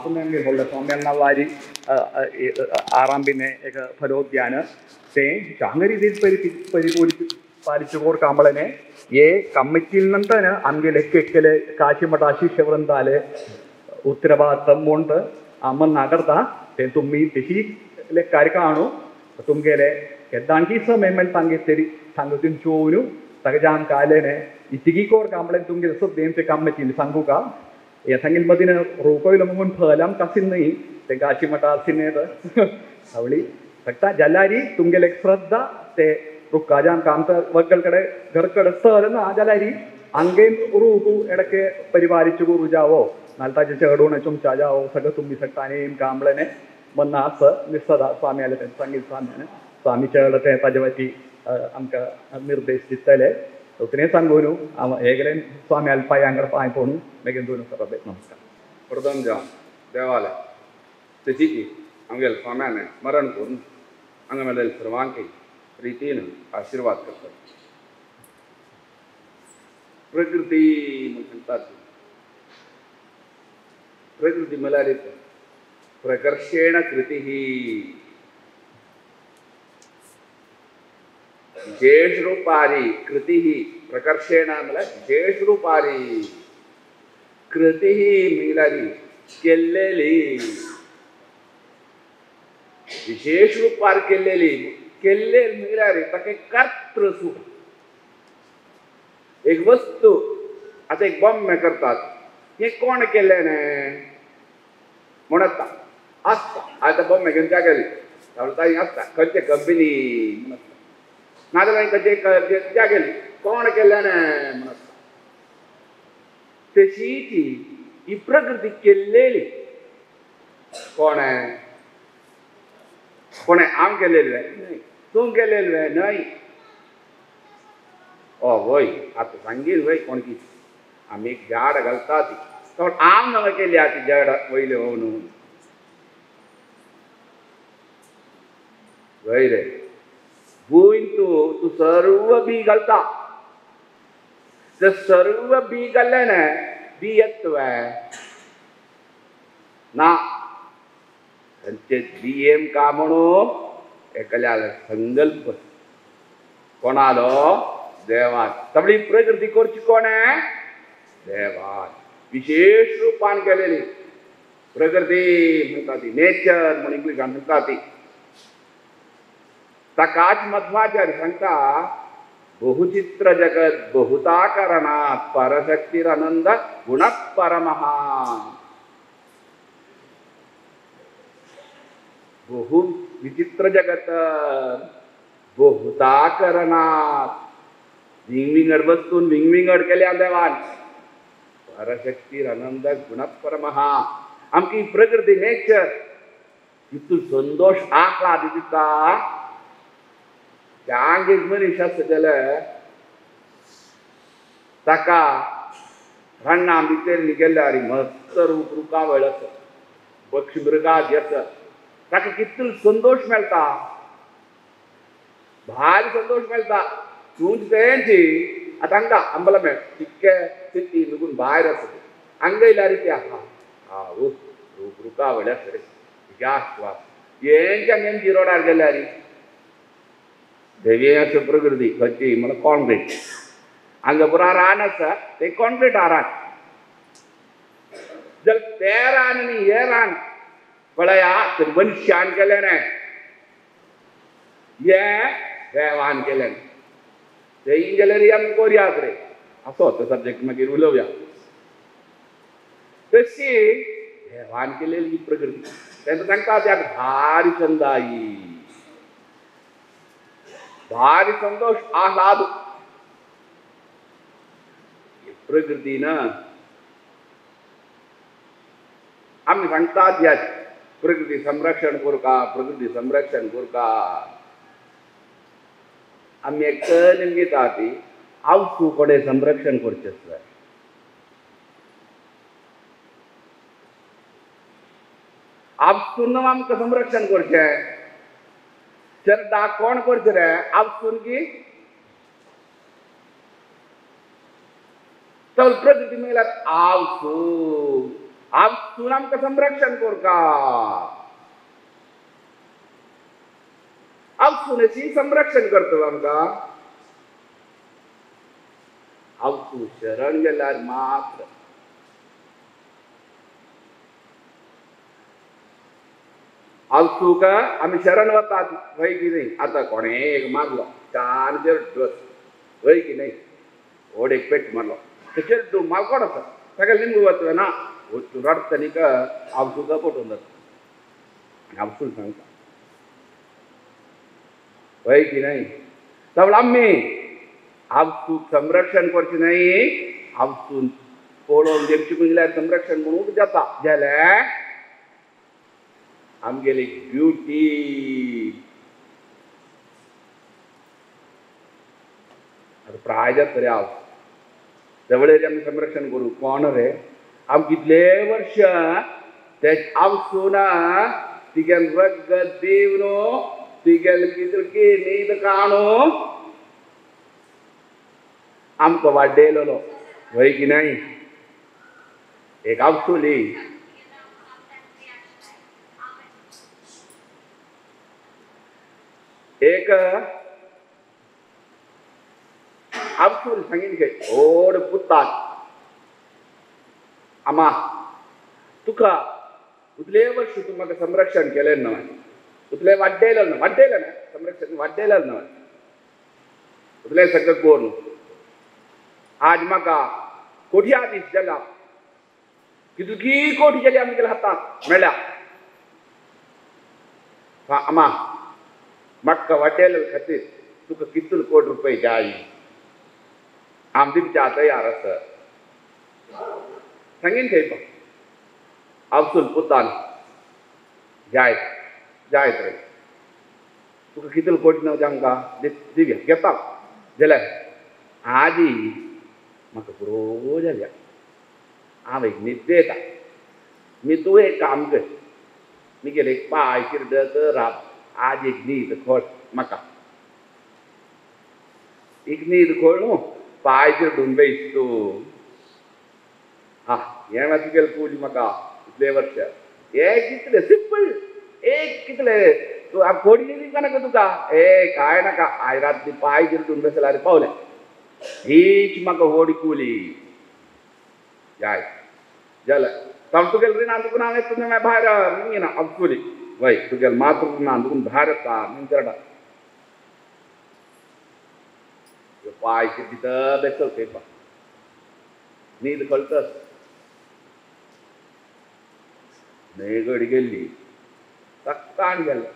आसून व्हडल्या स्वाम्यान वारी आरांभिने एक फलोद्यान ते चांग रीतीन परी पालिച്ചു കോർക്കാമ്പളനെ ഏ കമ്മിറ്റിയിൽ നിന്ന് അಮಗೆ ಲೆಕ್ಕೆಕ್ಕೆಲೆ ಕಾಶಿಮಠ ಶಿಷ್ಯವೃಂದಾಲೆ ಉತ್ತರವಾದ ಮೊಂಡ್ ಅಮ್ಮ ನಗರದ ತುಮ್ಮಿ ತಿಹಿ ಲೆಕ್ಕಾರಿ ಕಾಣು ತುಮ್ಗೆಲೆ ಎದ್ದಾಂಕಿ ಸಮಯ ಮೇಲೆ ತಂಗೆ ತೆರಿ ಸಂಗತಿನ ಚೋನು ತಗಜಾನ್ ಕಾಲೇನೆ ಇತಿಗಿ ಕೋರ್ ಕಾಂಬಳೆ ತುಮ್ಗೆ सब ते ಕಮ್ಮಿಟಿಲಿ ಸಂಗುಕ या सांगील मदीन रोकयलो म्हणून फलाम कासीन न्ही ते काशीमठा आसिनेत आवळी फक्त जाल्यारी तुमगेले श्रद्धा ते रुक्काजान काम വക്കൽക്കടെ घरക്കടെ സ്ഥലം जाल्यारी अंगेन रूकू ഇടയ്ക്ക് പരിപാലിച്ചു കുറുജാവോ नालताचे चेडूण चुमचा जावो सगळं तुम्ही सगळं कांबळेने मन्नास निसदा स्वामी आले ते सांगीत स्वामी स्वामी चेड ते ताजे वती आमकां निर्देश दितले उतने सांगून एकलेन स्वामी आले पांयांकडेन पांय पडून मागीर दोन सरबे नमस्कार. प्रथम जावन देवालय तशी आमगेले स्वाम्याने मरण करून हांगा मेळ्ळे सर्वांक रीतीन आशीर्वाद करतात. प्रकृती म्हणतात, प्रकृती म्हळ्यार प्रकर्षेण कृती, विशेष रूपारी कृती. प्रकर्षेण म्हळ्यार विशेष रूपारी कृती म्हळ्यार केल्लेली, विशेष रूपार केल्लेली. केल्ले म्हळ्यार ताका कर्तृ सुख. एक वस्तू आतां एक बॉम्बे करतात, हें कोण केल्लें म्हणत आसता. आतां बॉम्बे घेवन त्या गेली तांणी आसता खंयचे कंपनी म्हणत, नाजाल्यार खंयचे त्या गेली कोण केल्लें म्हणत. तशी ती ही प्रकृती केल्लेली कोण कोणें आम केलेली न्हय, तूं केलेली न्हय. ओ वय आतां सांगील वय कोण की आमी एक झाड घालता ती तर आम नवे केली आतां झाड वयले न्हू वय रे भूंय तूं तूं सर्व बी घालता, ते सर्व बी घाल्लें न्हय बी येता ना तांचे बियेम का म्हणून एकल्या संकल्प कोणालो देवान. सगळी प्रकृती करची कोण देवान, विशेष रूपान केलेली प्रकृती म्हणटा ती, नेचर म्हण इंग्लिशान म्हणटा ती. ताकाच मध्वाचार्य सांगता बहुचित्र जगत बहुता करणात परशक्तीर आनंद गुण परमहा. बहु विचित्र जगत बहुता करणात विंगविंगड वस्तून विंगविंगड केल्या देवान परशक्तीर आनंद गुण परमहा. आमकी प्रकृती नेचर तितून संतोष आह्लाद दिता. चांग एक मनीस आसा जाल्यार ताका रान्ना भितर गेल्यार मस्त रूप रुखावळ आसा, पक्षी मृगाद आसा, ताका कितलो संतोष मेळटा, भारी संतोष मेळटा. तूं तेंची आतां हांगा आंबला मेळ तितके तितकी निगून भायर आसा हांगा येयल्यार ती आहा हा रूप रुखावळ आसा रे जास्त वास हेंच्या नेमकी रोडार गेल्यार देवी आसा प्रकृती खंयची म्हळ्यार कॉन्क्रीट. हांगा पुरा रान आसा तें कॉन्क्रीट रान, जाल्यार तें रान आनी हें रान पळया ते मनशान केलें न्हय, हें देवान केलें. तें जाल्यार आमी करुयात रे असो तो सब्जेक्ट मागीर उलोवया. तशी देवान केलेली प्रकृती तेन्ना सांगता त्याक भारी चंदाई, भारी संतोष आह्लाद. प्रकृती ना आमी सांगतात ह्या प्रकृती संरक्षण करका, प्रकृती संरक्षण करका. आमी एक निमगिता ती आवसू कडेन संरक्षण करचें आसता. आपसून आमकां संरक्षण करचें चरदा कोण करचें रे आपसून की तर प्रकृती म्हळ्यार आवसू. आवसून आमकां संरक्षण करता. आवसून संरक्षण करतलो आमकां. आवसू शरण गेल्यार मात्र. आवसूक आमी शरण वतात वय की न्ही. आतां कोणें एक मारलो चार चेड्डू वय की न्ही, व्हड एक पेट मारलो, ते चेड्डू मालकोड आसा ताका लिंबू वतले ना, वचून रडटा न्ही आवसूक पटोवन जाता. आवसून सांगता वय की न्ही. तावळ आमी आवसूक संरक्षण करचें न्हय, आवसून पळोवन जेमची म्हणल्यार संरक्षण म्हणूंक जाता जाल्यार आमगेली ड्युटी. आतां प्राय जाता रे हांव जवळेर आमी संरक्षण करूं कोण रे. आम कितले वर्ष ते आवसून तिगेल रगत दिवन तिगेल कितकी न्हीद काणू आमकां वाड्डेलो वय की न्हय. एक आवसुली एक आवसूल सांगीन खंय व्हड पुताक, आमा तुका उतले वर्ष तूं म्हाका संरक्षण केलें न्हय, उतले वाड्डेलो न्हय, वाड्डेलें न्हय संरक्षण वाड्डेलें न्हय, उतले सगळें करून आज म्हाका कोठया दीस जाला, कितकी कोटी जाली आमगेल्या हातांत मेळ्ळ्या. आमा म्हाका वाड्डेले खातीर तुका कितले कोटी रुपये जाय, आम दिवच्या तयार आसा. सांगीन थंय आवसूल पुतान जायत जायत रे, तुका कितले कोटी न्हय आमकां दिवया घेता जाल्यार आजी म्हाका पुरो जाल्या, हांव एक न्हिदेता, मी तूं एक काम कर, मिगेले एक पांय किर्दत राव, आज एक न्हीद खोळ म्हाका, एक न्हीद खोळ न्हू पांय चिरडून बेस तूं. हा हें मात तुगेलें कूली म्हाका इतले वर्ष एक कितले सिंपल एक कितले तूं कोडी दिवंक नाका तुका, ए कांय नाका, आयज रातची पांय चिरडून बसल्यार पावलें, हीच म्हाका व्हड कूली. जाय जालें तांव तुगेलें रिणां तुका हांव येता भायर ना आवसुली वय तुगेलें मात्र ना तुका भायर येता म्हणटा पांय चिरडीत बेसल थंय न्हीद कळटस. न्हंय गेल्ली ताण गेल्लें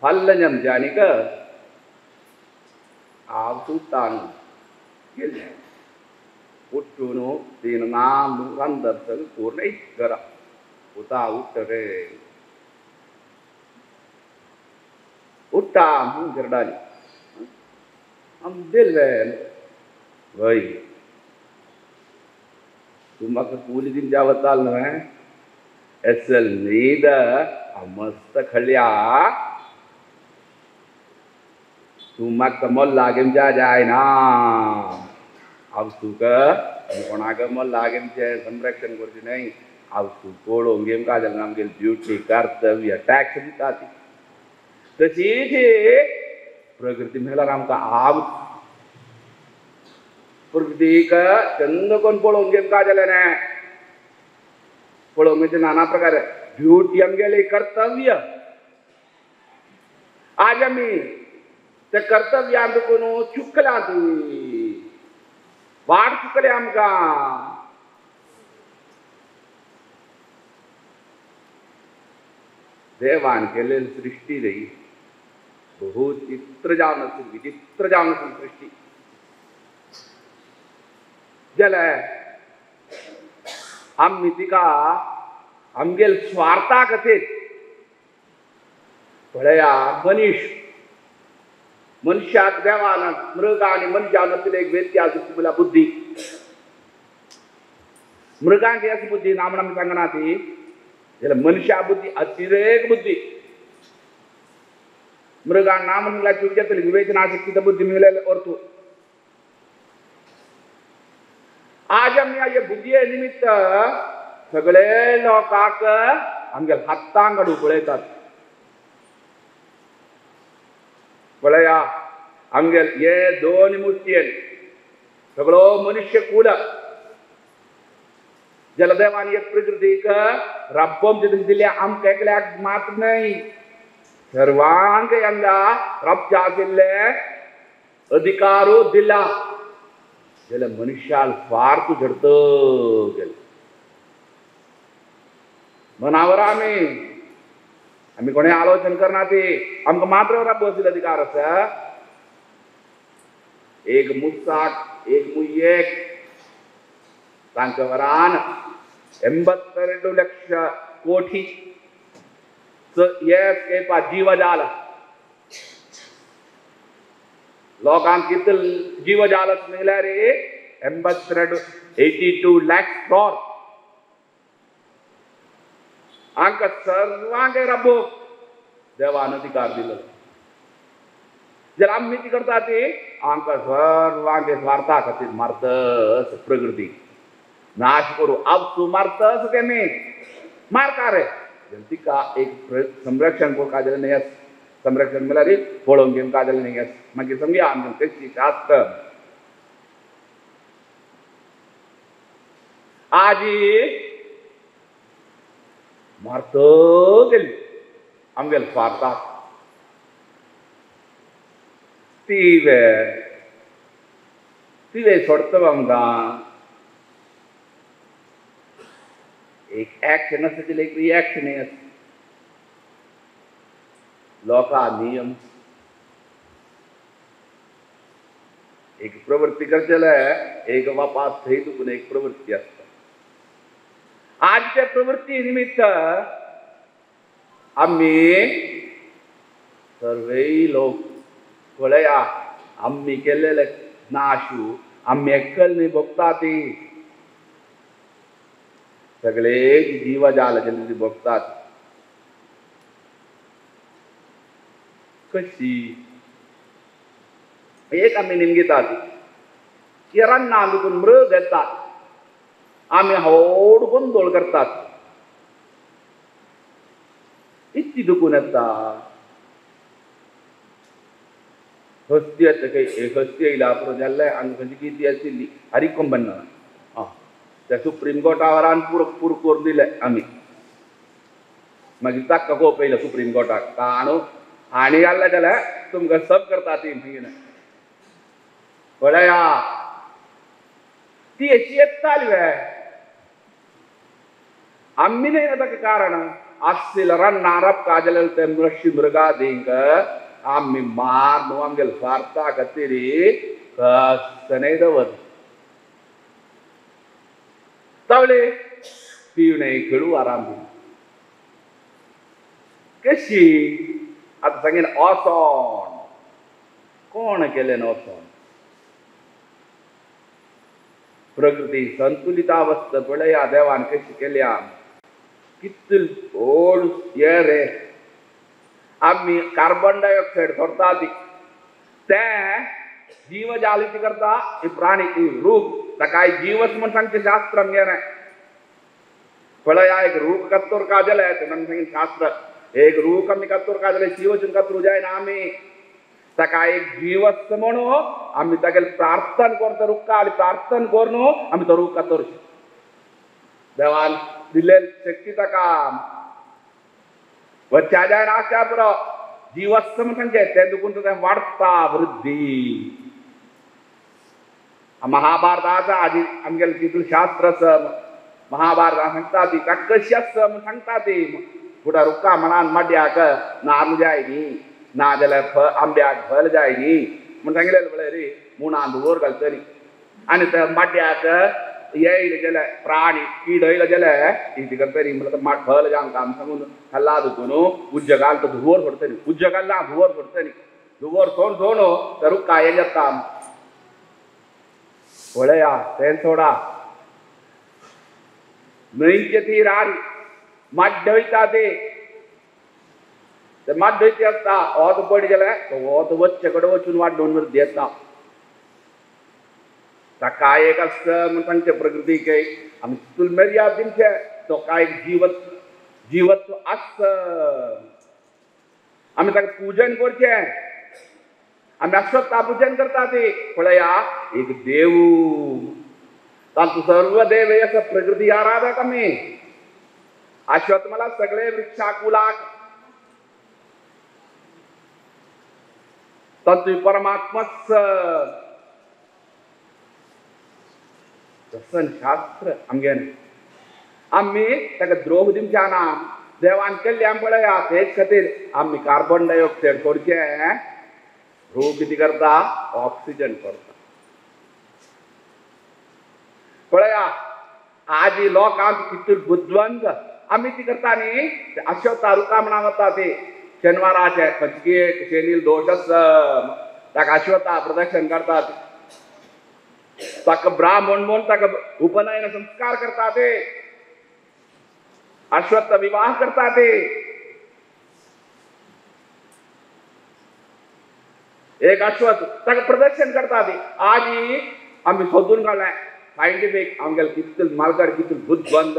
फाल्लें आमचें आनीक हांव सुतान गेल्लें उठून तीन नाम रांदप सगळें करून घरा उता उठ रे उठ्ठा म्हूण करडाली आम दिल्ले वय तूं म्हाका कूली दिवच्या वताल न्हय, एसल न्हीद हांव मस्त खळ्या, तूं म्हाका मोल्ला घेवच्या जायना, हांव तुका कोणाक मोल्ला घेवचें संरक्षण करचें न्हय, हांव तूं पळोवंक घेवंक काय जालें आमगेली ड्युटी कर्तव्य टॅक्स दिता ती तशीच प्रकृती म्हणल्यार आमकां हांव प्रकृतीक चंद कोण पळोवंक घेवंक काय जालें न्हय, पळोवंक म्हणजे नाना प्रकारे ड्युटी आमगेली कर्तव्य. आज आमी ते कर्तव्यांत कोण चुकल्या, ती वाट चुकले आमकां. देवान केलेली सृष्टी रे बहुत चित्र जावन आसून विचित्र जावन आसून सृष्टी जाल्यार आमी तिका आमगेल स्वार्था खातीर पळया मनीस मनशाक देवान मृग आनी मनशान एक व्यत्यास म्हणल्यार बुद्धी. मृगांक अशी बुद्धी ना म्हण आमी सांगना ती, जाल्यार मनशा बुद्धी अतिरेक बुद्धी. मृगांक ना म्हणल्यार चूक जातली, विवेचना शक्ती बुद्धी मेळ्ळें अर्थ. आज आमी हे बुद्धये निमित्त सगळे लोकांक आमगे हातांक पळयतात. पळया आमगे हे दोन मुर्तीन सगळो मनुष्य कुल जलदेवान एक प्रकृतीक रब्बम दिल्या आमकां एकल्याक मात्र न्हय, सर्वांक हांगा रबचे आशिल्ले अधिकारू दिला. जाल्यार मनुष्याल स्वार्थ झडत गेले. मनावर आमी आमी कोणें आलोचन करना ती आमकां मात्र रब्ब आशिल्लो अधिकार आसा. एक मुसाक एक मुयेक तांकां वरान 82 लक्ष कोटी हे जीवजाल लोकांक कितले जीवजाल म्हणल्यार 82 82 लाख क्रोर हांकां सर्वांक रब्बो देवान अधिकार दिलो. जर आमी ती करता ती आमकां सर्वांक स्वार्था खातीर मारतस प्रकृती नाश करू आपसू मारतस तेमी मारता रे. तिका एक संरक्षण करूंक जाल्यार न्हय, संरक्षण म्हणल्यार पळोवंक घेवंक जाल्यार न्हय. मागीर समजा आमचें कशी शास्त्र आजी मारत गेली आमगेले स्वार्थाक. तिवे तिवे सोडता आमकां एक ऍक्शन आसा जाल्यार एक रिएक्शन आसा. लोकां नियम एक प्रवृत्ती करचेले एक वापास थंय दुखून एक प्रवृत्ती आसता. आजच्या प्रवृत्ती निमित्त आमी सर्वय लोक पळया आमी केल्लेले नाशू आमी एकल न्हय भोगता ती सगळे जीवजाल ती भोगतात. कशी एक आमी निमगितात रान्ना दुखून मृग येतात आमी व्हड गोंदोळ करतात. इतली दुखून येता हस्ती येता खंय हस्ती येयला पुरो जाल्ले हांगा खंयची कितें आशिल्ली हरिकोंबन आं त्या सुप्रीम कोर्टा पुरो पुरो करून दिले आमी. मागीर ताका कोप येयलो सुप्रीम कोर्टाक ताणू आनी जाल्लें जाल्यार तुमकां सब करता ती मागीर पळया ती अशी येताली वे आमी न्हय ताका कारण आशिल्लें रान्ना रबका जाल्यार ते मृषी मृगादींक आमी मार न्हू आमगेले स्वार्था खातीर कसने दवर तावले पिवणे खेळू आराम कशी. आतां सांगेन ओसोन कोण केलें ओसोन प्रकृती संतुलित अवस्था पळया देवान कशी केल्या कितले व्हड हे रे. आमी कार्बन डायऑक्सायड सोडटा ती तें जीवजाल करता ही प्राणी ही रूख ताका जीवच म्हण सांगचें शास्त्र आमगेलें. पळया एक रूख कातोर का जालें तें आमी सांगें शास्त्र एक रूख आमी कातोर का जालें शिवचून कातरू जायना आमी ताका एक जीवस्त म्हणून आमी तागेले प्रार्थना करता रुखा आनी प्रार्थना करून आमी तो रूख कातोर देवान दिल्ले शक्ती ताका वच्च्या जायना आसच्या पुरो जीवस्त म्हण सांगचें तें दुखून तें वाडटा वृद्धी. महाभारताचा आजी आमगेलें तितून शास्त्र आसा महाभारता सांगता ती ताका कशी आसता म्हण सांगता ती फुडें रुखा म्हणान माड्याक नाल्ल जाय न्ही ना जाल्यार फळ आंब्याक फळ जाय न्ही म्हण सांगिल्लें पळय रे मुणान धुंवर घालतली आनी त्या माड्याक येयले जाल्यार प्राणी कीड येयले जाल्यार ती करतली म्हणल्यार फळ जावंक काम सांगून खाल्ला दुखून उज्ज घाल तो धुंवर सोडतली उज्ज घालना धुंवर सोडतली धुंवर सोड सोड त्या रुखा हें जाता. पळया तें सोडा न्हंयचे ती रान माड्य वयता ते माड्य वयती आसता ओत पड जाल्यार तो ओत वच्चे कडेन वचून वाड्डून वृद्धी येता. ताका एक आसता म्हण सांगचें प्रकृतीक आमी तितून मर्याद दिवचें तो काय जीवत्व आस. आमी ताका पूजन करचें, आमी अश्वत्था पूजन करता ते पळया एक देव तांतू सर्व देव आसा प्रकृती आराधक. आमी अश्वत्थ मला सगळे वृक्षाकुलाक तांतू परमात्मच दर्शन शास्त्र आमगे. आमी ताका द्रोह दिवच्या ना, देवान केल्ले आमी पळया. तेच खातीर आमी कार्बन डायऑक्सायड सोडचें, रोग कितें करता ऑक्सिजन करता. पळया आजी लोकांक कितले बुदवंत आमी ती करता न्ही. अश्वत्था रुका म्हणा वता ते शेनवाराचे खंयची शेनील दोश आसा ताका अश्वत्था प्रदक्षिण करतात, ताका ब्राह्मण म्हूण ताका उपनयन संस्कार करतात, ते अश्वत्थ विवाह करतात. ते एक अश्वत्थ ताका प्रदक्षिण करतात. आजी आमी सोदून काडलें सायंटिफीक आमगेले कितले मालगड कितले बुदवंत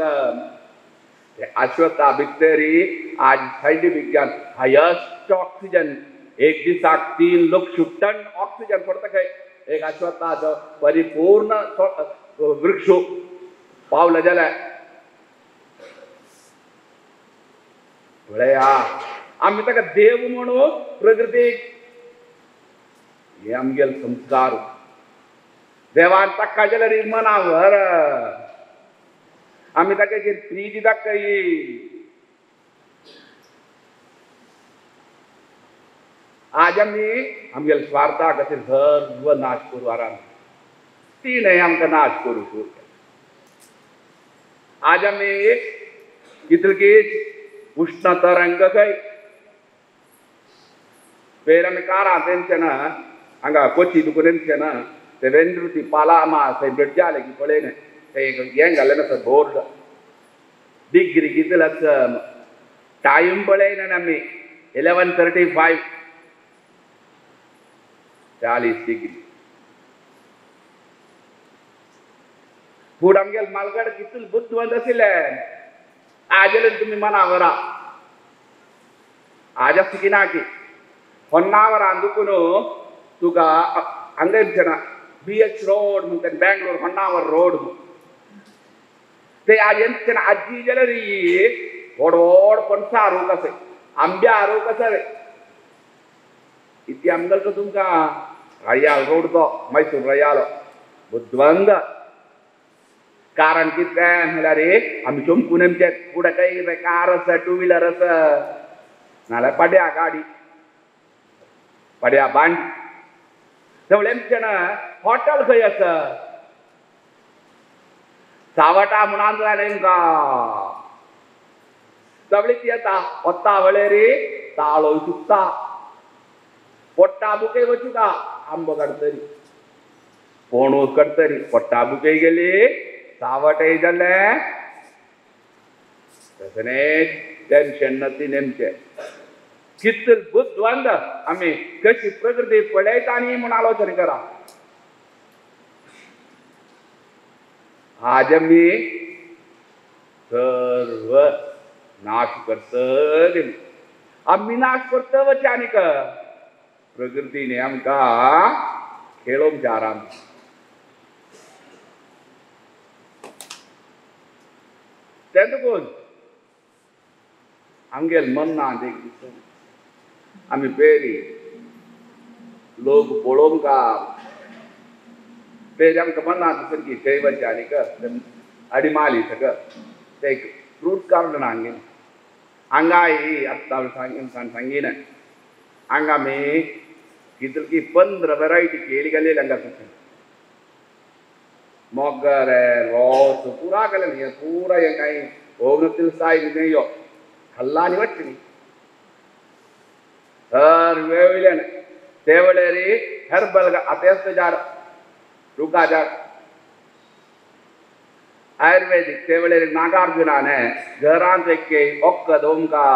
अश्वत्था भितरी आज सायंटिफीक ज्ञान हायस्ट ऑक्सिजन एक दिसाक 3 लक्ष टन ऑक्सिजन सोडता खंय. एक अश्वत्थाचो परिपूर्ण वृक्ष पावला जाल्यार पळया आमी ताका देव म्हणून प्रकृतीक. हे आमगेले संस्कार देवान ताका जाल्यार मनावर आमी ताका प्रिती दाखयी. आज आमी आमगेले स्वार्था खातीर सर्व नाश करूं आराम तिणें आमकां नाश करूं सुरू. आज आमी कितलकीच उश्ण तरंग खंय पयर आमी कारां तेमचें ना हांगा कोची दुकून तेमचें ना ते वेंद्रुती पालामा थंय ब्रिज जालें की पळय न्हय ते हें घालें ना बोर्ड डिग्री कितले आसा टायम पळयना आमी 11:35 40 डिग्री. पूण आमगेले मालगड कितले बुदवंत आशिल्ले. आजले तुमी मनावरा आज आसा की होन्नावरान दुकून तुका हांगा येवचें ना BH रोड म्हणटा बेंगलोर होन्नावर रोड ते आज येवचें ना. आजी जाल्यार व्हड व्हड पणसा रोग आसा, आंब्या रोग आसा रे. इतली आमगेलो तुमकां रयाल रोड तो मैसूर रयाल बुदवंत. कारण कितें म्हणल्यार आमी चमकून आमचे फुडें काय कितें कार आसा, टू व्हिलर आसा, नाल्यार पाड्या गाडी पाड्या बांड सगळें आमचें ना. हॉटेल खंय आसा सावटा म्हणून जालें आमकां सगळी ती येता वता वळेरी ताळो सुकता पोट्टा बुके वचुका आंबो काडटरी पोणूस काडटरी पोट्टा बुके गेली सावटय जालें. तशेंच टेन्शन ना ती नेमचें कितले बुदवंत आमी कशी प्रकृती पळयता न्ही म्हूण आलोचन करा. आज आमी सर्व नाश करतले. आमी नाश करता वचे आनीक प्रकृतीने आमकां खेळोवंक आराम. तें कोण आमगेले मन्ना एक दीस आमी पेरी लोक पळोवंक पेरी आमकां मन्ना दिसन की थंय वचचें आनीक अडिमाली सगळं ते एक फ्रूट गार्डन हांगे हांगाय आत्तां सांगीन हांगा आमी कितली 15 वेरायटी केळी घालेली हांगा मोगर रोस पुरा घालें पुरा हें कांय होगतील साय यो खाल्ला आनी वच्चें न्ही सर्वे वयल्यान ते वेळार हर्बल आतां झाड रुखा झाड आयुर्वेदीक ते वेळार नागार्जुनान घरांत एक वखद ओमका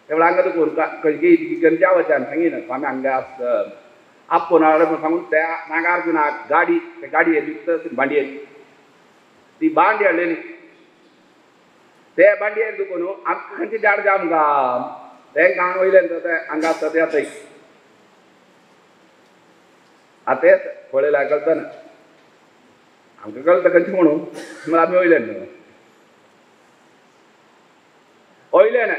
ते वेळार हांगा तुका खंयची गंजा वचान सांगिना स्वामी हांगा आसता आपूण सांगून त्या नागार्जुनाक गाडी ते गाडयेन विकता भांडयेन ती बांडी हाडलेली ते बांडयेर तुका न्हू आमकां खंयचें झाड आमकां तें गाण वयल्यान तें हांगा आसता तें आतां आतां तेंच पळयल्यार कळटा ना आमकां कळटा खंयचें म्हणून म्हळ्यार आमी वयल्यान न्हू वयल्यान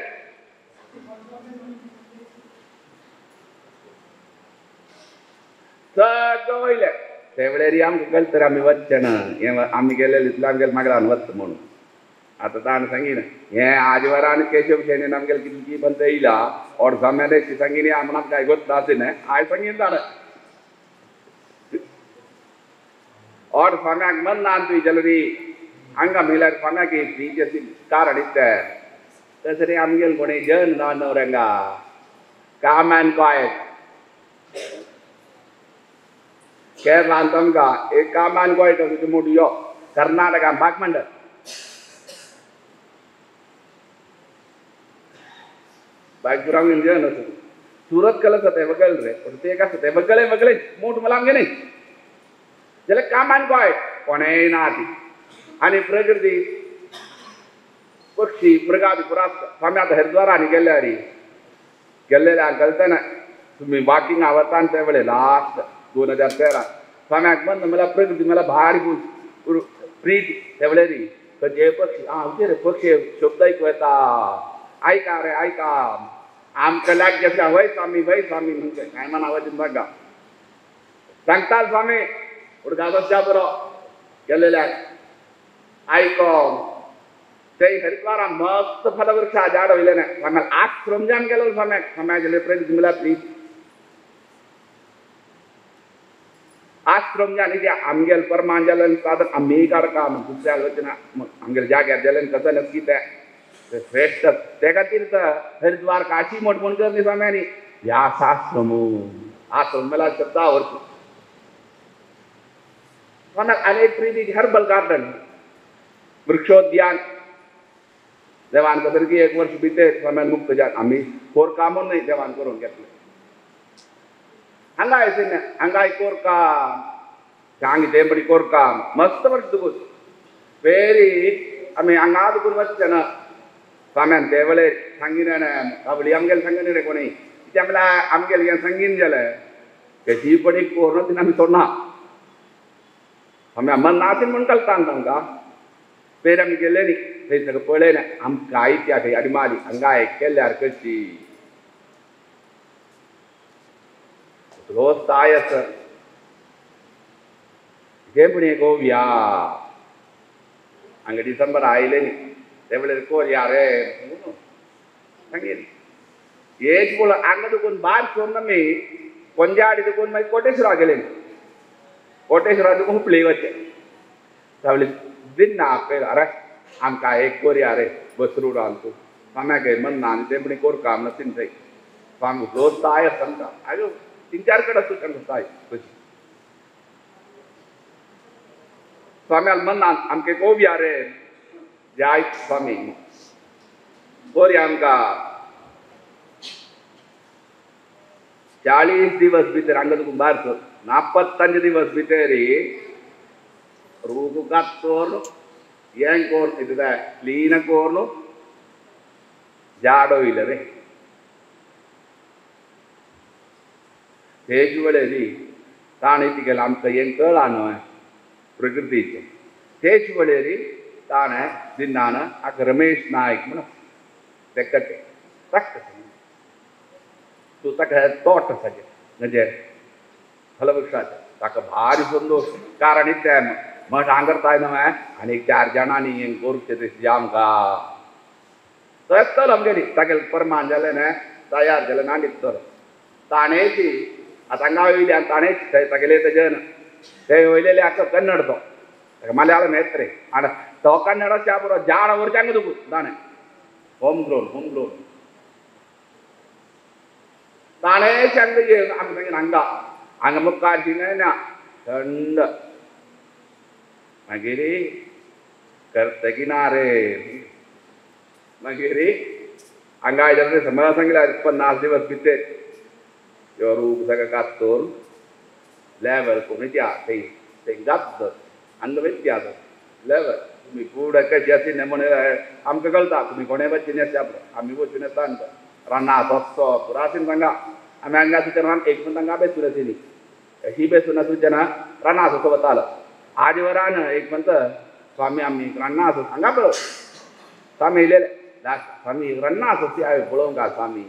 सगळं वयलें ते वेळार आमकां कळटा तर आमी वचचें ना हें आमी गेलेले इतलें आमगेलें मागीर वता म्हणून आतां ताणें सांगिना हें आजवरान केशव शेणीन आमगेलें कितली पंत येयला और साम्याने सांगिनी आमणाक काय गोत्ता आशिल्लें हांवें सांगीन ताणें और स्वाम्याक मन ना तुवें जाल्यार हांगा म्हणल्यार स्वाम्याक ती कारण इतलें तशें रे आमगेलें कोणी जन ना न्हवऱ्यांगा काम आनी क्वायट केरळांत आमकां एक काम आनी क्वायट तुजें मोटो यो कर्नाटका भागमंडळ बागपुरा जन आसा सुरत कल आसा तें वगल रे पूण ते एक आसा तें वगले वगले मोट मला आमगे न्ही जाल्यार कामान क्वायट कोणेय ना ती आनी प्रकृती पक्षी मृगा बी पुरा आसता. आमी आतां हरिद्वारांनी गेल्ले रे गेल्लेल्या कळटा तुमी वॉकिंग वता आनी ते वेळे लास्ट 2013 स्वाम्याक बंद मला प्रकृती मला भारी प्रीती ते वेळेरी खंयचे पक्षी आं आमचे रे पक्षी शब्द आयकू येता आयका रे आयका आमकां लागचे आसा वय स्वामी वय स्वामी म्हणजे काय म्हणा वचून बघा सांगता स्वामी उडगांवच्या बरो गेल्लेल्याक आयको ते हरिद्वारा मस्त फलवृक्ष झाड वयले ना स्वाम्याक आश्रम गेलो स्वाम्याक स्वाम्या गेले प्रकृती मला प्रीती आश्रम जाले ते आमगेल परमान जालें साधन आमी काडका दुसऱ्या वचना आमगेले जाग्यार जालें कसं नक्की तें श्रेश्ठ ते खातीर तर हरिद्वार काशी मोठ म्हण करली स्वाम्यांनी ह्या आश्रम आश्रम मला शब्द आवडतो. स्वाम्याक अनेक प्रिती हर्बल गार्डन वृक्षोद्यान देवान कसं की एक वर्ष बिते स्वाम्यान मुक्त जान आमी कोरका म्हणून न्हय देवान करून घेतलें. हांगा आयसे हांगा कोरका हांगा देंबडी कोरका मस्त वर्ष तुका वेरी आमी हांगा तुकून वचचे ना स्वाम्यान ते वेळे सांगिना काबडी आमगेले सांगिना रे कोणी ते आमला आमगेले हें सांगीन जालें कशी पडी कोर तिने आमी सोडना स्वाम्या मन नातीन म्हूण कळटा तांकां पेर आमी गेले न्ही थंय सगळें पळयलें आमकां आयत्या खंय आनी मारी हांगा एक केल्यार कशी रोज ताय आसा जेपणी गोव्या हांगा डिसेंबर आयले न्ही ते वेळार कोरया रे सांगीन हेच पळय हांगा तुकून भायर सोडून आमी पंजाडी तुकून मागीर कोटेश्वरा गेले न्ही कोटेश्वरा तुका हुपली वचचें तावले दिना पळय अरे आमकां एक कोरया रे बसरूड आमकां स्वाम्याक मन ना आनी तेंपणी कोरका नसीन थंय स्वामी रोज ताय आसा आमकां आयो 3-4 कडेन आसा तांकां ताय कशी स्वाम्याल मन आमके कोव्या रे जाय स्वामी कोरया आमकां 40 दिवस भितर हांगा तुका भायर सर 45 दिवस भितर रूप कातोर हें कोर इतलें क्लीन कोर झाड वयलें रे तेज वेळेरी ताणें तिगेलें आमकां हें कळ्ळां न्हय प्रकृतीचें तेच वेळेरी ताणें दिनान आक रमेश नायक म्हणून तेका तें ताका तूं ताका तोट आसा म्हणजे फलवृक्षाचें ताका भारी संतोश कारण इतलें मठ हांगर न्हय आनी 4 जाणांनी हें करुचें तशें आमकां तो येतलो आमगेली तागेलें परमान जालें न्हय तयार जालें ना दितलो ताणें आतां हांगा वयली आनी ताणें थंय तागेले तेजें ते वयलेले आतां कन्नड तो ताका मलयाळम येत रे आनी तो कन्नड च्या पुरो झाड व्हरचें हांगा तुका ताणें होम ग्रोन होम ग्रोन ताणें हांगा येवन आमकां सांगीन हांगा हांगा मुखार ना थंड मागीर करतकी ना रे मागीर हांगा आयल्यार समज सांगल्यार 50 दिवस भितर यो रूप सगळें कातोर लेवल कोण त्या थंय थंय जाता अंग व्यत्यास लेवल तुमी फुडें कशी आशिल्ले म्हण आमकां कळटा तुमी कोणें वचून येता आमी वचून येता रान्ना सस्तो पुरा आशिल्लें हांगा आमी हांगा सुद्दां रान एक पण हांगा बेसून आशिल्ली अशी बेसून सुद्दां ना रान्ना सस्तो वतालो आज वरान एक म्हणटा स्वामी आमी रान्ना आसो हांगा पळोव स्वामी येयलेले स्वामी रान्ना आसो ती हांवें पळोवंक गा स्वामी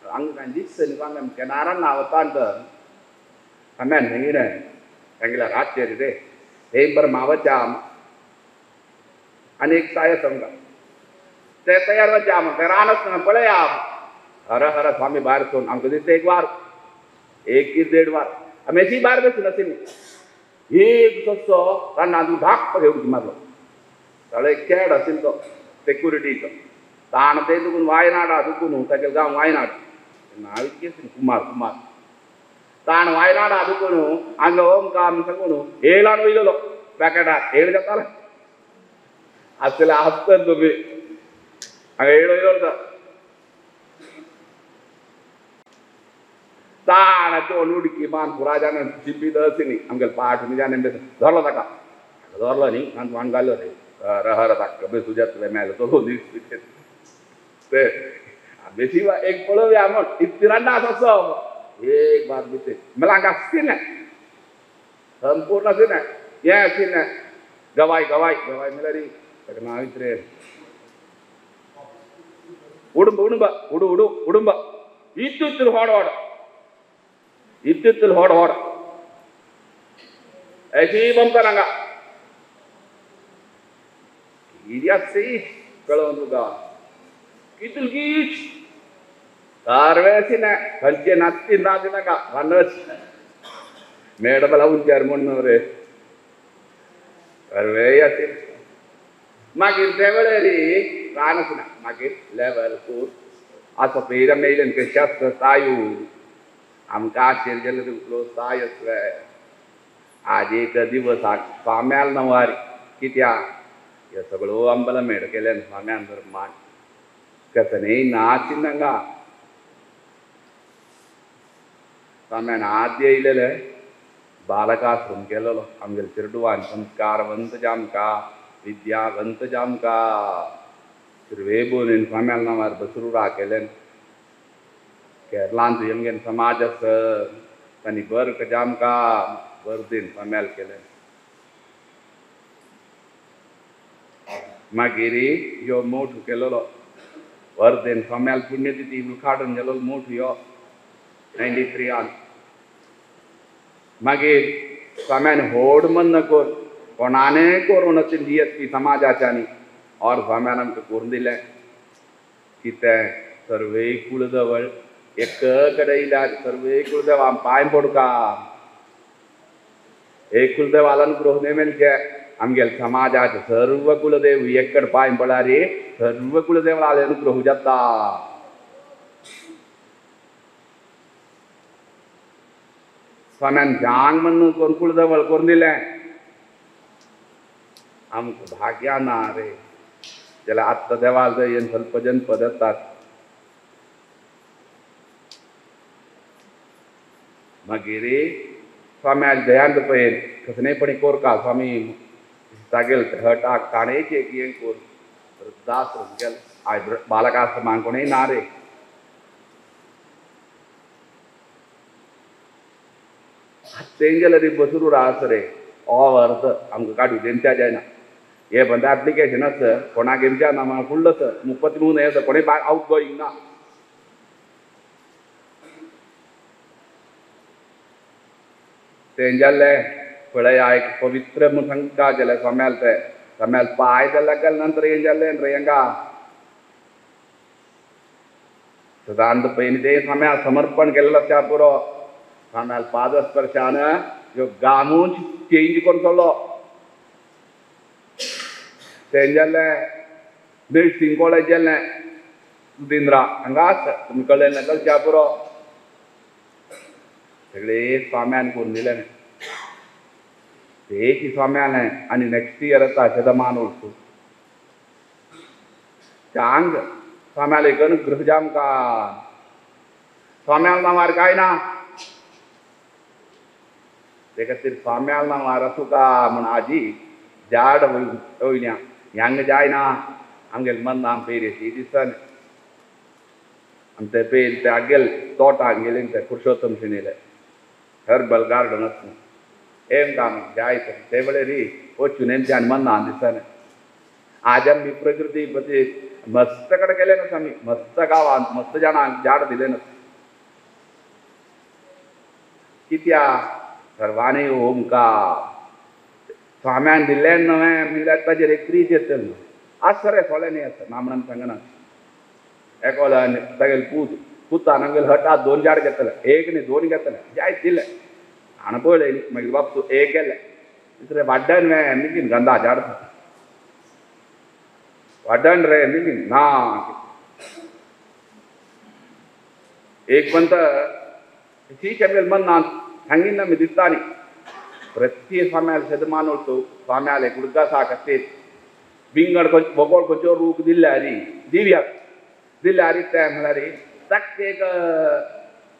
हांगा कांय दिसता न्ही स्वामी आमी केन्ना रान्ना वता स्वाम्यान हेंगी तांगेल्या रातचेर रे हे बरें मावच्या आनी एक साय समजा ते तयार वच्या आम ते रान आसतना पळया हर हर स्वामी भायर सोडून आमकां दिसता एक वार एक की देड वार आमी अशी भायर बसून आशिल्ली एक तसो रानांत धाक उडकी मारलो ताळो एक चेड आशिल्लो तो सेक्युरिटीचो ताण ते दुखून वायनाडा दुखून तागे गांव वायनाड नांव इतकें कुमार कुमार ताण वायनाडा दुखून हांगा ओम काम सांगून येयलान वयलेलो पॅकेटार येळ जातालो आसले आसत तुमी हांगा येळ वयलो तो ताण उडकी मान पुरा चिपी दसिनी आमगेले पाट जाने धरलो ताका धरलो न्ही आनी वाण घालो रे हर हर ताका बेसू जातले मेलो तो ते बेशी एक पळोवया म्हण इतली रान्ना आसा एक बार भितर म्हणल्यार हांगा आशिल्लें संपूर्ण आशिल्लें हें आशिल्लें गवाय गवाय गवाय म्हणल्यार ताका नांव इतलें उडुंब उडुंब उडू उडू उडुंब इत्तुत्तुल होड होड इत्तुत्तुल होड होड अशी बमता हांगा कित्याक कळोवन तुका कितुलकीच सारवे आशिल्लें खंयचे नाचती नाच नाका रानच मेड बेला उंचार म्हण रे सर्वेय आशिल्लें मागीर ते वेळार रान आसना मागीर लेवल फोर आसा पयर आमी येयले कशें आसता तायू आमकां आशेर गेले तुकलो ताय आसले आज एक दिवसाक स्वाम्याल नवारी कित्याक हे सगळो आंबला मेड केल्यान स्वाम्यान मान कसनय नाशिल्लें हांगा स्वाम्यान आद्य येयलेले बालकाश्रम केलेलो आमगेले चेरडुवान संस्कारवंत जामका विद्यावंत जामका सर्वे बोलीन स्वाम्याल नांवार बसरुरा केल्यान केरलांत आमगेले समाज आसा तांणी बर्क जामका वर्दीन स्वाम्याल केलें मागीर ह्यो मोठ केलेलो वर्धेन स्वाम्याल पुण्यतिथी उद्घाटन जालो मोठ ह्यो 93 आन मागीर स्वाम्यान होड मन कर कोणाने करूं दियत ती समाजाच्यानी और स्वाम्यान आमकां करून दिलें कितें सर्वे कुळदेवळ एक कडेन येयल्यार सर्वे कुळदेव आम पांय पडका एक कुलदेवाला अनुग्रह न्ही मेळचे आमगेले समाजाचे सर्व कुलदेव एक कडेन पांय पडल्यार सर्व कुलदेवाले अनुग्रह जाता. स्वाम्यान जांग म्हण करून कुलदेवळ करून दिलें आमकां भाग्या ना रे जाल्यार आत्तां देवाल दयेन स्वल्प जनपद येतात. मागीर स्वाम्याक दयान पळयन कसलेपणी कोरका स्वामी तागेल हटाक ताणेच एक हें कोर वृद्धाश्रम गेल आयज बालकाश्रमांक कोणूय ना रे. तेंगेले रे बसरूर आसा रे ऑ अर्थ आमकां काडू तेंच्या जायना हे बंद एप्लिकेशन आसा कोणाक येवच्या ना म्हाका फुडलो सर 33 येता कोणूय आवट गोईंग ना. तें जालें पळया एक पवित्र म्हूण सांगता जाल्यार स्वाम्याल ते स्वाम्याल पांय जाल्यार गेले नंतर हें जालें रे हांगा सदांत पयलीं तें स्वाम्याल समर्पण केल्लें आसता पुरो स्वाम्याल पादस्पर्शान ह्यो गामूच चेंज करून सोडलो. तें जालें नर्सिंग कॉलेज जालें सुदिंद्रा हांगा आसा तुमी कळ्ळें ना चलच्या पुरो सगळे स्वाम्यान करून दिलें तेच स्वाम्यान आनी नेक्स्ट इयर येता शतमान उत्सव चांग स्वाम्याल एक अनुग्रह जामका स्वाम्याल नांवार काय ना ते खातीर स्वाम्याल नांवार आसूं का म्हूण आजी झाड वयल्या ह्यांग जायना आमगेले मन्नां पेरी दिसान आमचे पेर ते आगेल तोटा आमगेले ते पुरुषोत्तम शिणिले हर्बल गार्डन आसा एम काम जाय ते वेळेर वचून एमच्यान मन्नां दिसान आज आमी प्रकृती पती मस्त कडेन गेले नास आमी मस्त गांवांत मस्त जाणांक झाड दिले नास कित्या सर्वांनी ओमकार स्वाम्यान दिल्लें न्हय म्हणल्यार ताजेर एक क्रीज येतली आसा रे थोडे न्ही आसा ना म्हणून सांगना एकलो तागेले पूत पुतान आमगेले हटात दोन झाड घेतले एक न्ही दोन घेतले जायत दिले हाणें पळयलें न्ही मागीर बाब तूं एक गेले दुसरें वाड्डन वे मिगीन गंदा झाड वाड्डन रे मिगीन ना एक पंत शीश आमगेले मन्नान सांगिना मी दिसता न्ही प्रत्येक स्वाम्याल शतमान उरतो स्वाम्याले कुडका साक आसते विंगड भोगोळ खंयचो रूख दिल्ले दिव्या दिल्ले ते म्हळ्यार ताक एक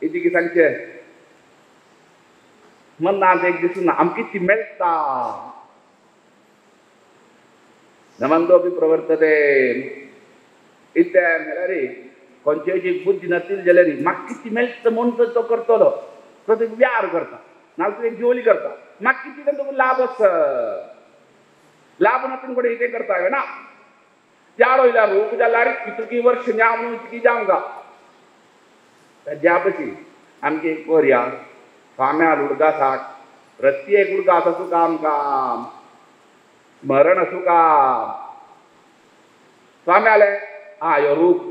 इतकी सांगचें मन्नांत एक दिसून आमकां ती मेळटा नमंदो बी प्रवर्तते इत्ते म्हळ्यार खंयची बुद्धी नासली जाल्यार म्हाका कितें मेळटा म्हूण तो करतलो तो एक व्यार करता नाल्यार एक जोली करता म्हाका कितें तुका लाभ आसा लाभ नासून कडेन कितें करता ना झाड वयल्यार रूख जाल्यार कितकी वर्ष न्या म्हणून इतकी जावंक ताज्या पशी आमगे एक वरया स्वाम्याल उडगासाक प्रत्येक उडगास आसूं आमकां स्मरण आसूं काम स्वाम्याले आं ह्यो रूख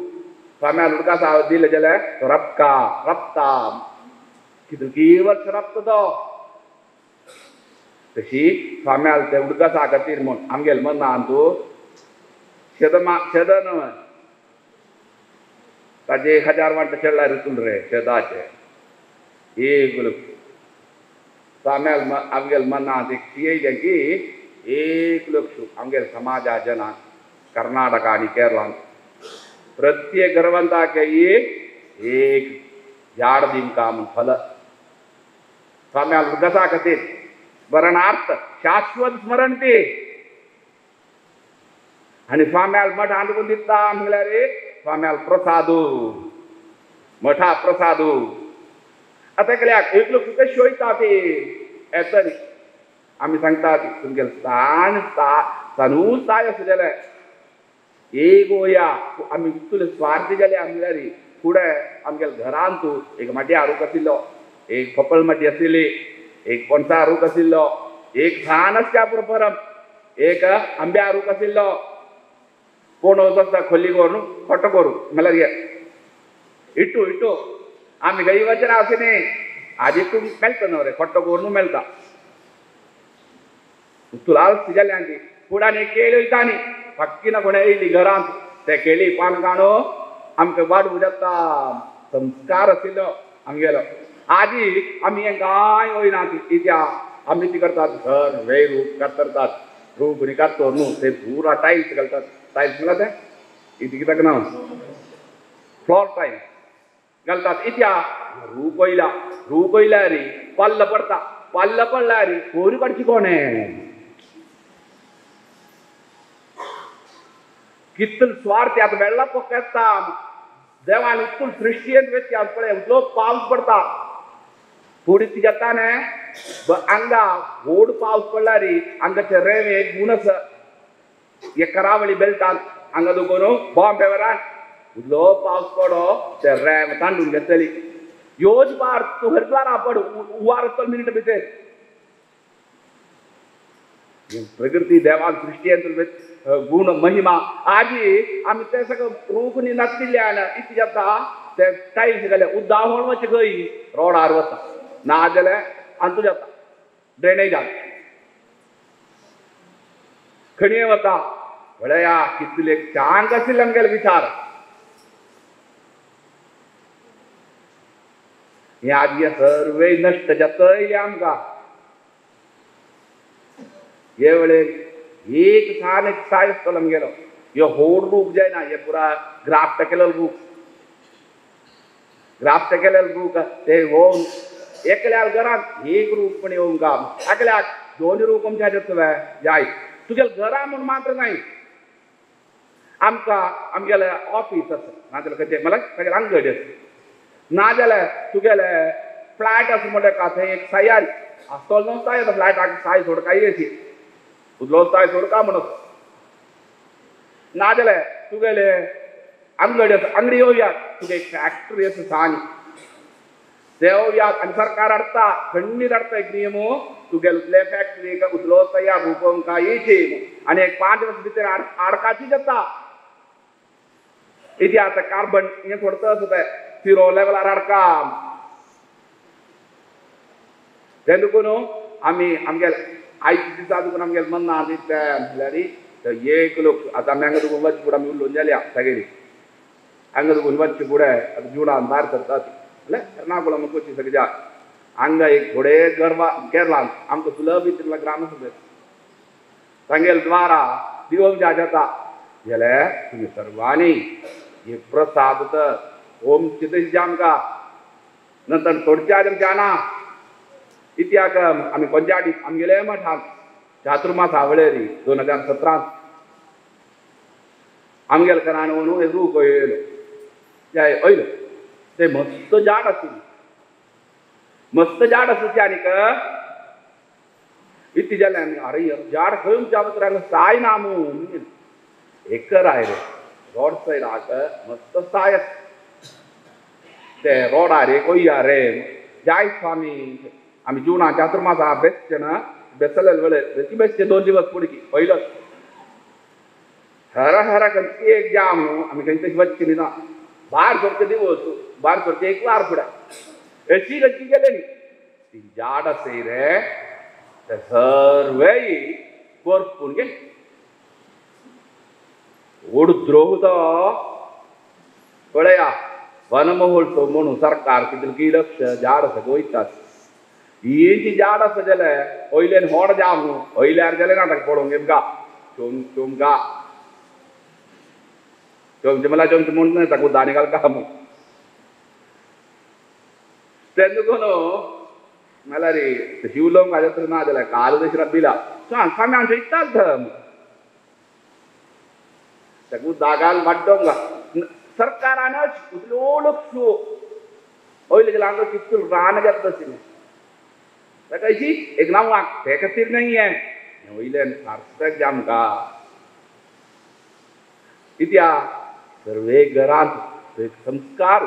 स्वाम्याल उडगासा दिले जाल्यार तो रपका रपता कितकी वर्ष रपता तो तशी स्वाम्याल ते उडगासा खातीर म्हूण आमगेले मनान तूं शेदमा शेद न्हय ताजे 1000 वांट शेडल्यार उतून रे शेदाचे एक स्वाम्याल आमगेले मनांत एक येयलें की 1 लक्ष आमगेले समाजा जनांक कर्नाटका आनी केरळांत प्रत्येक गर्वंताक एक झाड दिवंका म्हूण फल स्वाम्याल उडगासा खातीर स्मरणार्थ शाश्वत स्मरण ते आनी स्वाम्याल मठ हांडून दिता म्हणल्यार स्वाम्याल प्रसादू मठा प्रसादू आतां एकल्याक एक लोक तुका शोयता ते येता न्ही आमी सांगतात तुमगेले सान सानूच ताय आसा जाल्यार एक वया आमी तुले स्वार्थी जाले म्हणल्यार फुडें आमगेले घरान तूं एक माटया रूख आशिल्लो एक पपळ माटी आशिल्ली एक पणसा रूख आशिल्लो एक सान आसच्या परम एक आंब्या रूख आशिल्लो कोण वचता खोली करून खोटो करू म्हणल्यार इटू इटू आमी गई वचना अशें न्ही आज इटू मेळटा न्हू रे खोटो करून मेळटा तुला जालें आनी फुडान एक केळी वयता न्ही फाक्की ना कोणें येयली घरांत ते केळी पान काणू आमकां वाडू जाता संस्कार आशिल्लो आमगेलो आजी आमी हें कांय वयना कित्या आमी ती करतात घर वे रूप कातरतात रूप न्ही कातर न्हू ते पुरा टायल्स घालतात टायल्स म्हणल्यार तें इतकें कित्याक ना फ्लोर टायल्स घालतात इत्या रूप वयला रूप वयल्यार पाल्ल पडटा पाल्ल पडल्यार कोरी काडची कोणें कितलो स्वार्थ आतां वेळा पोक येता देवान इतलो सृश्टींत व्यत्यास पळय इतलो पावस पडटा थोडी ती जाता न्ही हांगा व्हड पावस पडल्यार हांगाचे रेंवे एक गूण आसा हे करावळी बेल्टान हांगा दुकोन बॉम्बे वरान इतलो पावस पडो ते रेंव तांडून घेतली योज बार तूं हरिद्वारा पड उवार वचलो मिनट भितर प्रकृती देवान सृश्टींत गुण महिमा आजी आमी ते सगळं रूख न्ही नासतिल्ल्यान इतलें जाता ते टायल्स घाले उद्दा होण वचचे खंय रोडार वता ना जाल्यार अंतू जाता ड्रेनेजान खणये वता पळया कितले चांग आशिल्ले आमगेले विचार हे आज सर्वे नश्ट जातय आमकां हे वेळेर एक सान एक साय आसतलो आमगेलो ह्यो होड रूख जायना हे पुरा ग्राफ्ट केलेलो रूख ग्राफ्ट केलेलो रूख ते होवन एकल्यार घरांत एक रूख पण येवंक एकल्याक दोन रूख आमच्या जाय तुगेले घरा म्हूण मात्र नाही आमकां आमगेले ऑफीस आसा नाजाल्यार खंयचें म्हणल्यार तागेलें अंगडी आसा नाजाल्यार तुगेले फ्लॅट आसा म्हणटा थंय एक सायारी आसतलो न्हू साय फ्लॅटाक साय सोडकाय अशी उदलो साय सोडका म्हणून नाजाल्यार तुगेले अंगडी आसा अंगडी येवया तुगे एक फॅक्टरी आसा सांग देवयात आनी सरकार हाडटा खंडीत हाडटा एक नियम तुगेले फॅक्टरी उतलो तयार रुपोवंक येयची आनी एक 5 वर्स भितर आडकाची जाता इथे आतां कार्बन हें सोडता आसा तें झिरो लेवलार हाडका तें देखून आमी आमगेले आयच्या दिसा देखून आमगेले मन्ना दितले म्हणल्यार एक लोक आतां आमी हांगा देखून वचचे फुडें आमी उलोवन जाल्या तागेली हांगा देखून वचचे फुडें आतां जुनान भायर सरतात म्हणल्यार एर्नाकुलम कोची सगळ्या हांगा एक थोडे गर्वा केरळान आमकां सुलभ इतल्या ग्रामसभेत तांगेले द्वारा दिवंक ज्या जाता जाल्यार तुमी सर्वांनी एक प्रसाद तर ओमचे तशें आमकां नंतर थोडच्या आमच्या ना इत्याक आमी पंजाबी आमगेले मठांत चातुर्मास आवळेरी 2017 आमगेले करान वणू एक रूख येयलो येयलो ते मस्त झाड आशिल्लें मस्त झाड आसली आनीक इतली जालें आमी अरे झाड खंय जावत हांगा साय ना मूं एकर आयले रोड सायडाक मस्त साय आसा ते रोडार एक वया रे जाय स्वामी आमी जुना चातुर्मासा बेसचे ना बेसलेले वेळे बेसी बेसचे 2 दिवस पुडकी पयलोच हरा हरा खंयची एक जाम न्हू आमी खंय तशी वचचे न्ही ना भायर सरचे दिवस भायर सरचे एक वार फुडें अशी खंयची गेले न्ही ती झाड आसय रे ते सर्वेय करपून गेले व्हड द्रोह तो पळया वनमहोत्सव म्हणून सरकार कितली लक्ष झाड सगळं वयतात ही जी झाड आसा जाल्यार वयल्यान होड जाम न्हू वयल्यार जालें ना ताका पळोवंक येमका चोम चोमका चोमचे म्हणल्यार चोमचे म्हूण न्हय ताका उदानी घालका म्हूण तेन्ना कोण म्हणल्यार तशी उलोवंक हाज्या तर ना जाल्यार काल तशी रब्बिला सांग स्वामी आमच्या इत्ताच धर्म ताका उदागाल वाड्डोवंक सरकारानच उतलो लक्ष वयले गेल्यार हांगा कितलो रान जाता आशिल्लें ताका अशी एक नांव ते खातीर न्हय हें वयल्यान सार्थक जामका इत्या सर्वे घरांत एक संस्कार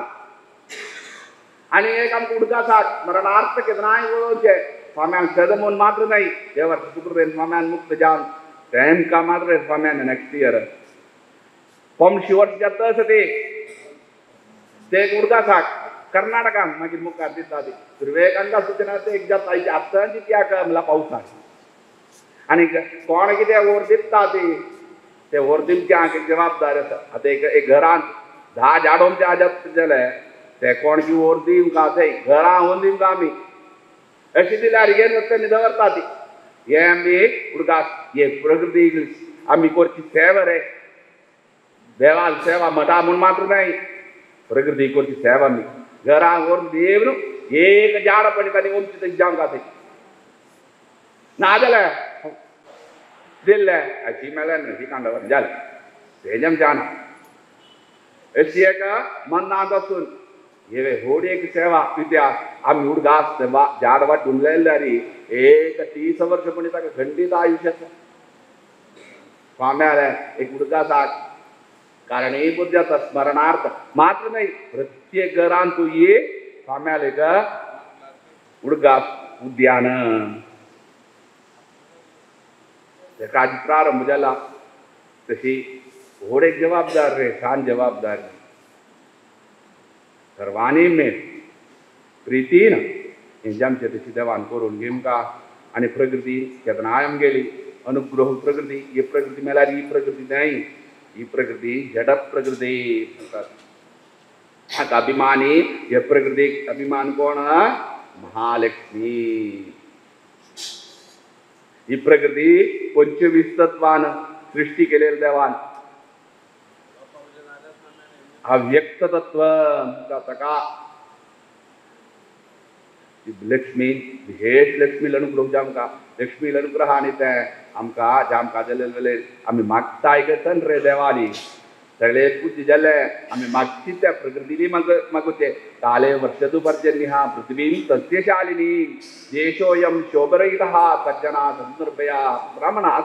आनी एक आमकां उडकासाक मरणार्थ केन्नाय वळोवचें स्वाम्यान सद म्हूण मात्र न्हय देवाक सुकृतेन स्वाम्यान मुक्त जावन तेमकां मात्र स्वाम्यान नेक्स्ट इयर 500 वर्स जाता आसा ते एक उडकासाक कर्नाटकान मागीर मुखार दिता ती सुरवेक हांगा सुचना ते एक जाता आतांची त्याग म्हणल्यार पावसान आनी कोण कितें वोर दिता ती ते वोर दिवचे एक जबाबदार आसा आतां एक घरांत 10 झाडों त्या जाता जाल्यार ते कोण की वोर दिवंका ते घरां व्हरून दिवंका आमी अशी दिल्यार घेवन वता दवरता ती हे आमी उडकास हे प्रकृती आमी करची सेवा रे देवाल सेवा मठा म्हूण मात्र न्हय प्रकृती करची सेवा आमी घरां व्हरून देव एक झाड पडटा आनी ओमची तशी जावंक आसा नाजाल्यार दिल्लें अशी मेळ्ळें न्हय कांडावर जालें तेजें आमचें ना अशी एक मनांत आसून हे होड एक सेवा कित्याक आमी उडगास झाड वाटून लायल्यार एक 30 वर्स पणी ताका खंडीत आयुश्य आसा स्वाम्यालें एक उडगासाक कारण एक जाता स्मरणार्थ मात्र न्हय प्रत्येक घरान तूं ये स्वाम्यालें एक उडगास उद्यान तेका आज प्रारंभ जाला तशी व्हड एक जबाबदार रे सान जबाबदारी सर्वांनी मेळ प्रितीन हें आमचें तशी देवान करून घेमका आनी प्रकृती केन्नाय आमगेली अनुग्रह प्रकृती ही प्रकृती मेळ्यार ही प्रकृती न्हय ही प्रकृती जड प्रकृती म्हणटात हाका अभिमानी हे प्रकृतीक अभिमान कोण महालक्ष्मी ही प्रकृती 25 तत्वान सृष्टी केलेले देवान अव्यक्त तत्व ताका लक्ष्मी विशेष लक्ष्मी अनुग्रह जावंका लक्ष्मी अनुग्रह आनी तें आमकां जामकां जालें आमी मागताय गतन रे देवाली सगळे पूज जाले आमी मागची त्या प्रकृतीली मागुचे काले वर्षतु पर्जन्यः पृथ्वीं सस्यशालिनी देशोऽयं शोभरहितः सज्जना सन्दर्भया ब्राह्मणाः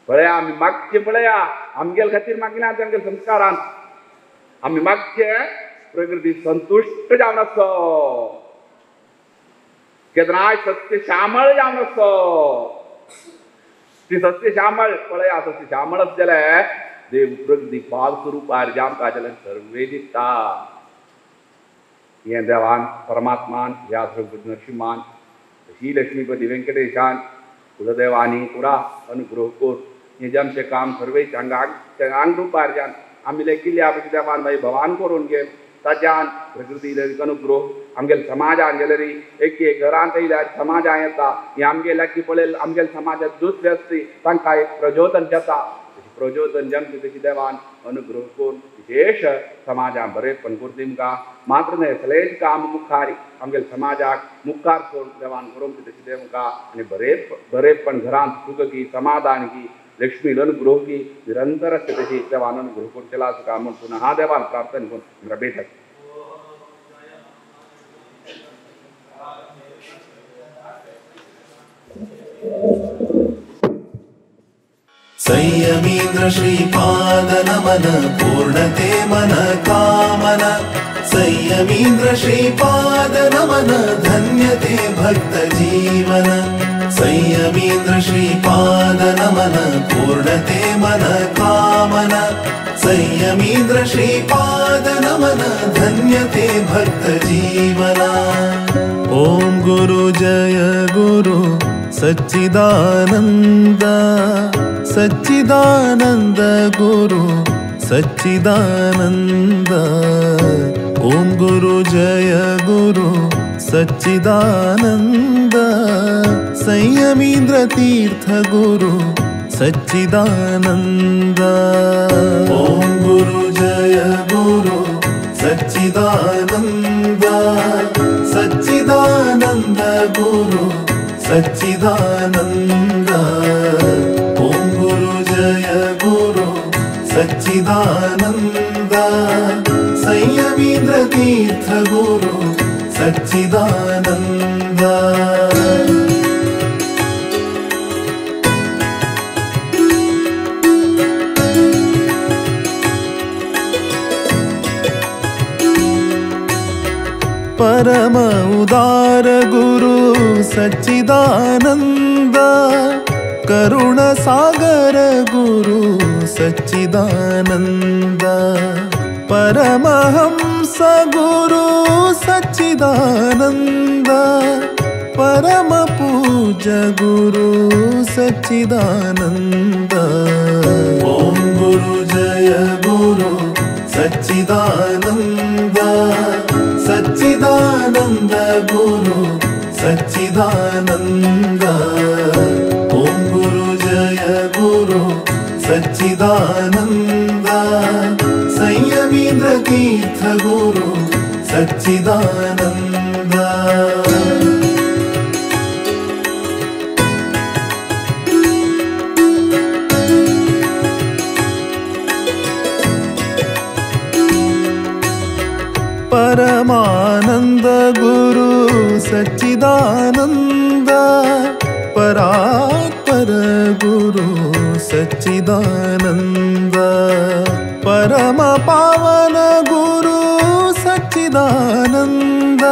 पळया आमी मागचे पळया आमगेल खातीर मागिना आमगेल संस्कारान आमी मागचे प्रकृती संतुश्ट जावन आसचो केन्नाय सत्य श्यामळ जावन आसचो ती सत्य श्यामळ पळया सत्य श्यामळच जाल्यार देव प्रकृती पावस रुपार जामकां जाल्यार सर्वे दिता हें देवान परमात्मान ह्या नरसिंहान श्री लक्ष्मीपती वेंकटेशान कुलदेवानी पुरा अनुग्रह कोर हें जे आमचें काम सर्वे आंग रुपार जान आमी लेखिल्ल्या पयलीं देवान मागीर भवान करून घे ताज्यान प्रकृती अनुग्रह आमगेले समाजान गेल्यार एक एक घरांत येयल्यार समाजान येता हें आमगे लागीं पळयल आमगेले समाजांत दुसरे आसती तांकां एक प्रचोदन जाता प्रचोदन जावचें तशी देवान अनुग्रह करून विशेष समाजान बरेंपण करून दिमकां मात्र न्हय सगळेंच काम मुखार आमगेले समाजाक मुखार करून देवान करूंक तशी दिमकां आनी बरेंपण घरांत सुख की समाधान की लक्ष्मी अनुग्रह की निरंतर आसता तशी देवान अनुग्रह करून चला आसा म्हूण पुनः देवान प्रार्थना करून बेठक. संयमीन्द्र श्रीपाद नमन पूर्णते मन कामन संयमीन्द्र श्रीपाद नमन धन्यते भक्त जीवन संयमीन्द्र श्रीपाद नमन पूर्णते मन कामन संयमीन्द्र श्रीपाद नमन धन्यते भक्त जीवन. ॐ गुरु जय गुरु सच्चिदानंद सच्चिदानंद गुरु सच्चिदानंद. ॐ गुरु जय गुरु सच्चिदानंद संयमीन्द्र तीर्थ गुरु सच्चिदानंद. ॐ गुरु जय गुरु सच्चिदानंद सच्चिदानंद गुरु सच्चिदानंद. ॐ गुरु जय गुरु सच्चिदानंद संयमीन्द्र तीर्थ गुरु सच्चिदानंद. परम उदार गुरु सच्चिदानंद करुण सागर गुरु सच्चिदानंद परमहंस गुरु सच्चिदानंद परम पूज्य गुरु सच्चिदानंद. ॐ गुरु जय गुरु सच्चिदानंद सच्चिदानंद गुरु सच्चिदानंद. ॐ गुरु जय गुरु सच्चिदानंद संयमीन्द्र तीर्थ गुरु सच्चिदानंद. परमानंद गुरु सच्चिदानंद परात्पर गुरु सच्चिदानंद परम पावन गुरु सच्चिदानंद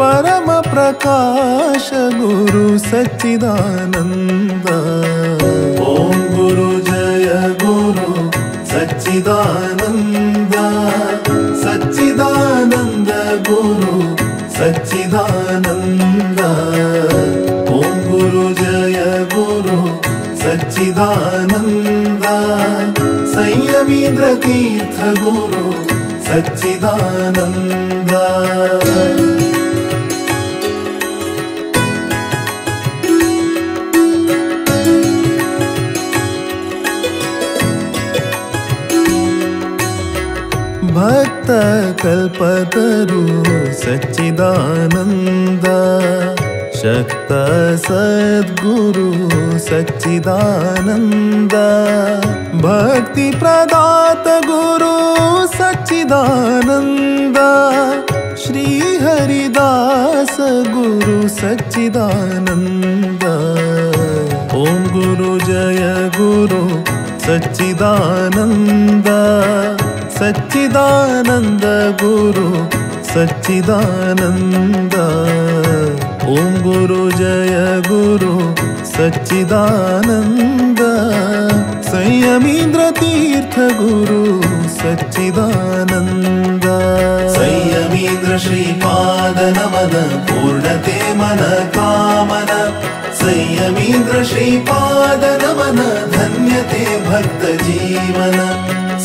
परम प्रकाश गुरु सच्चिदानंद. ॐ गुरु जय गुरु सच्चिदानंद सच्चिदानंद गुरु सच्चिदानंद. ॐ गुरु जय गुरु सच्चिदानंद संयमीन्द्र तीर्थ गुरु सच्चिदानंद. भक्त कल्पतरु सच्चिदानंद शक्त सद्गुरु सच्चिदानंद भक्ति प्रदात गुरु सच्चिदानंद श्री हरिदास गुरु सच्चिदानंद ओम गुरु जय गुरु सच्चिदानंद सच्चिदानंद गुरु सच्चिदानंद ओम गुरु जय गुरु सच्चिदानंद संयमीन्द्र तीर्थ गुरु सच्चिदानंद संयमीन्द्र श्रीपाद नमन पूर्णते मन कामन संयमीन्द्र श्रीपाद नमन धन्यते भक्त जीवन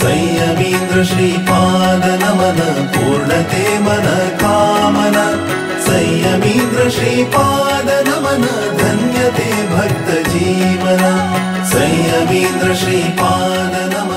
संयमीन्द्र श्रीपाद नमन पूर्णते मन कामन संयमीन्द्र श्रीपाद नमन धन्यते भक्त जीवन संयमीन्द्र श्रीपाद नमन।